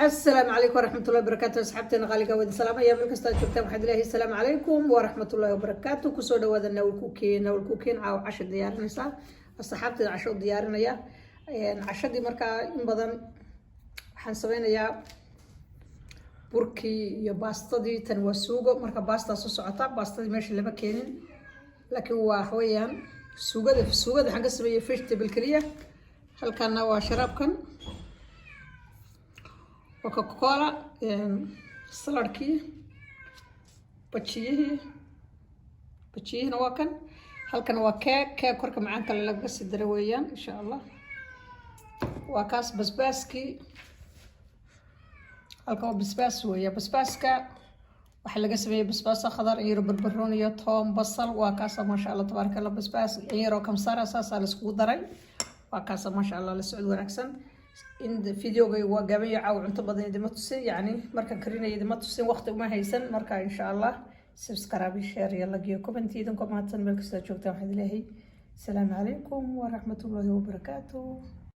Asalaamu calaykum waraxmatullahi wabarakaatu. Asxaabteena qaaliga wada salaamaya meel kasta aad joogtaan. Waxaad leeyahay asalaamu calaykum waraxmatullahi wabarakaatu. Kusoo dhawaada Nawal Cooking. Nawal Cooking caawa casho diyaarinaysaa, asxaabteeda casho u diyaarinaya. Cashadii markaa in badan waxaan sameynayaa burkii iyo baastadii. Tan waa suugo, marka baastaa soo socota. Baastadii meesha lama keenin, laakiin waa waxweeyaan suugada. Suugada waxaan ka sameeyey vegetable keliya. Halkana waa sharaabkan, waa Coca Cola, saladkii, bajiyihii. Bajiyihina waa kan. Halkan waa keeg, keeg korka macaan kale lagaga sii dara weeyaan, insha Allah. Waa kaas basbaaskii. Halkan waa basbaas weeya. Basbaaska waxaa laga sameeyey basbaas khadar, in yaro barbarooni iyo toon, basal. Waa kaasa, maasha Allah, tabaaraka Allah. Basbaas in yaroo kamsara saasaa la iskugu daray. Waa kaasa, maasha Allah. La socod wanaagsan. In videoga waa gaaban iyo caaw cunto badan idima tusin, yacni markaan karinaya idima tusin, waqti uma haysan. Marka insha Allah subscribe, share iyo like iyo comment. Idinkoo mahadsan meel kasta joogtaan, waxaad leeyahay asalaamu calaykum waraxmatullaahi wabarakaatu.